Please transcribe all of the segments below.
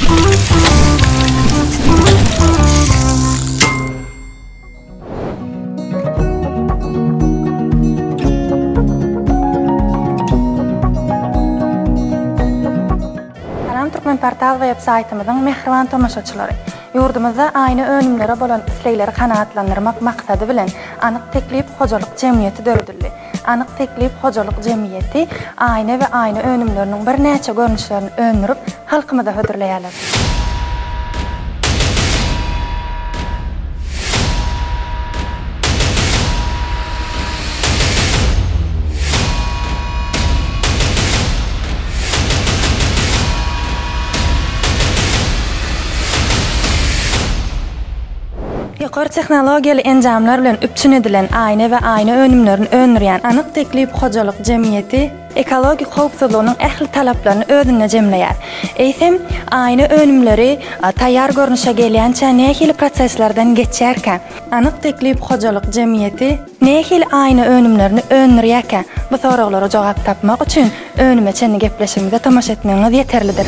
Salam Türkmenportal web saýtymyzyň mähriban tomaşaçylary! Ýurdumyzda aýna önümlere bolan islegleri kanagatlandyrmak maksady bilen Anyk teklip hojalyk jemgyýeti döredildi. Anyk teklip hojalyk jemgyýeti aýna we aýna önümleriniň birnäçe görnüşlerini öndürip, halkymyza hödürleýärler. Ýokary tehnologiýaly enjamlar bilen üpjün edilen aýna we aýna önümlerini öndürýän Anyk teklip hojalyk jemgyýeti ekologik howpsuzlygynyň ähli talaplaryny özünde jemleýär. Eýsem, aýna önümleri taýýar görnüşe gelýänçä nähili proseslerden geçýärkä? Anyk teklip hojalyk jemgyýeti nähili aýna önümlerini öndürýärkä? Bu soraglara jogap tapmak üçin önüme çenli gepleşigimize tomaşa etmegiňiz ýeterlidir.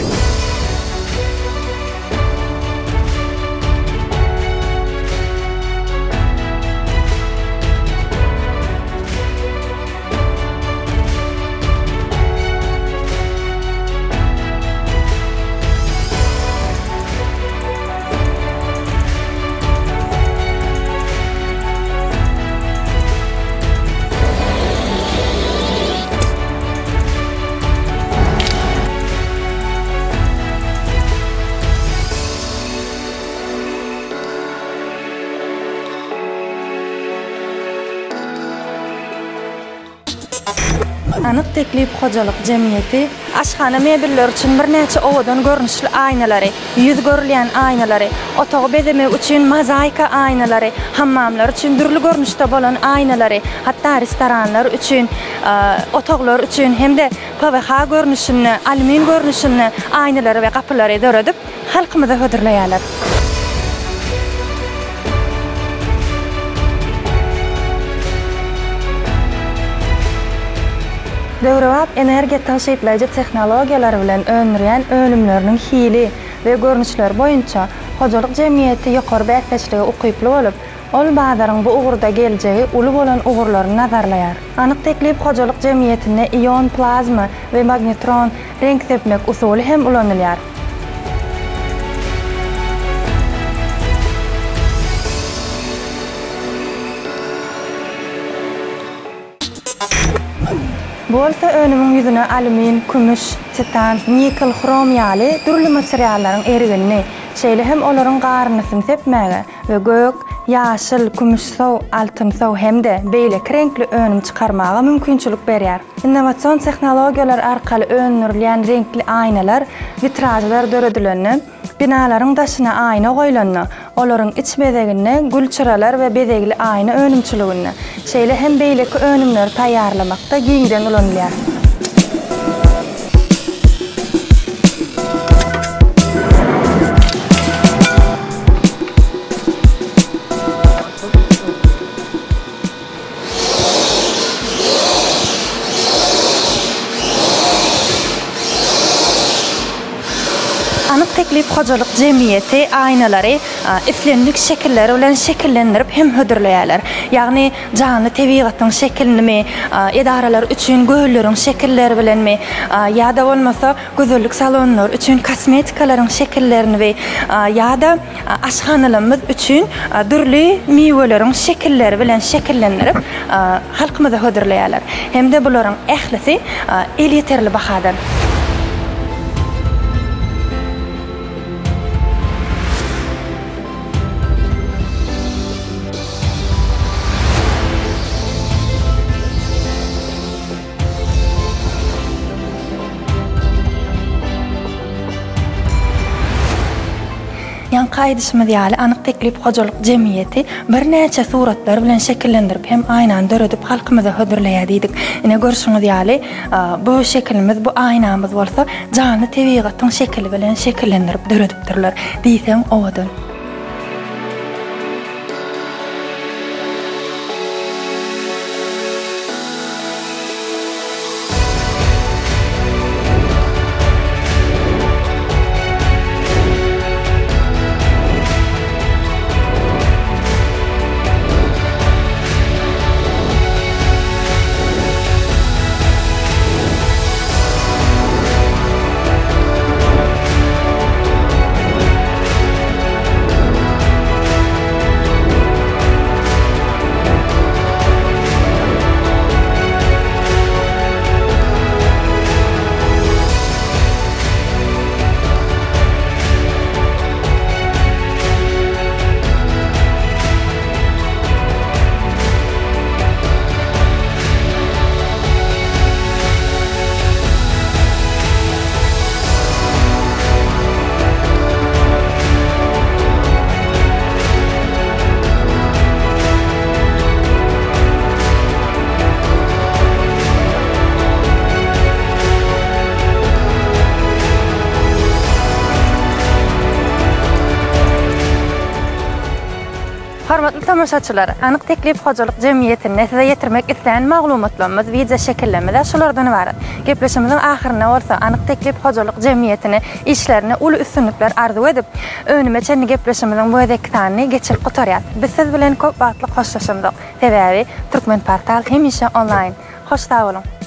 Anyk teklip hojalyk jemgyýeti aşhana mebelleri üçin birnäçe owadan görnüşli aýnalary, ýüz görülýän aýnalary, otagy bezemek üçin mozaika aýnalary, hammamlar üçin dürli görnüşde bolan aýnalary, hatda restoranlar üçin, otaglar üçin hem-de PWH görnüşinde, alýumin görnüşinde aýnalary we gapylary döredip, halkymyza hödürleýärler. Döwrebap energiýa tygşytlaýjy tehnologiýalar bilen öndürýän önümleriniň hili we görnüşleri boýunça hojalyk jemgyýeti ýokary bäsdeşlige ukyply bolup, ol bazaryň bu ugurda geljegi uly bolan ugurlaryny nazarlaýar. Anyk teklip hojalyk jemgyýetinde ion plazma we magnetron reňk sepmek usuly hem ulanylýar. Bu bolsa önümiň ýüzüne alýumin, kümüş, titan, nikel, hrom ýaly dürli materiallaryň erginini, şeýle hem olaryň garyndysyny sepmäge we gök, ýaşyl, kümüşsow, altynsow hem-de beýleki reňkli önüm çykarmaga mümkinçilik berýär. Innowasion tehnologiýalar arkaly öndürilýän reňkli aýnalar, witražlar döredilende, Binalaryň daşyna aýna goýlanda, olaryň iç bezeginde gül çyralar we bezegli aýna önümçiliginde, şeýle hem beýleki önümleri taýýarlamakda giňden ulanylýar. Anyk teklip hojalyk jemgyýeti aýnalary islendik şekilleri bilen şekillendirip hem hödürleýärler. Ýagny janly tebigatyň şekilinimi, edaralar üçin gölleriň şekilleri bilenmi ýa-da bolmasa gözellik salonlary üçin kosmetikalaryň şekillerini ýa-da aşhanalarymyz üçin dürli miweleriň şekilleri bilen şekillendirip halkymyza hödürleýärler. Hem-de bularyň ählisi elýeterli bahadan. Ýaňky aýdyşymyz ýaly, Anyk teklip hojalyk jemgyýeti birnäçe suratlar bilen şekillendirip hem aýnany döredip halkymyza hödürleýär diýdik. Ine görşüňiz ýaly, bu şekilimiz, bu aýnamyz bolsa janly tebigatyň şekili bilen şekillendirip döredipdirler. Diýseň owadan. Hormatly tomaşaçylar, Anyk Teklip hojalyk jemgyýetinde size ýetirmek isleýän maglumatlarymyz, wideo şekillerimiz şulardan ybarat. Gepleşigimiziň ahyrynda bolsa Anyk Teklip hojalyk jemgyýetine işlerinde uly üstünlikler arzuw edip, önüme çenli gepleşigimiziň bu gezekki sanyny geçirip gutarýas. Biz siz bilen köp wagtlyk hoşlaşamzok. Sebäbi Türkmenportal hemişe onlaýn. Hoş sag boluň!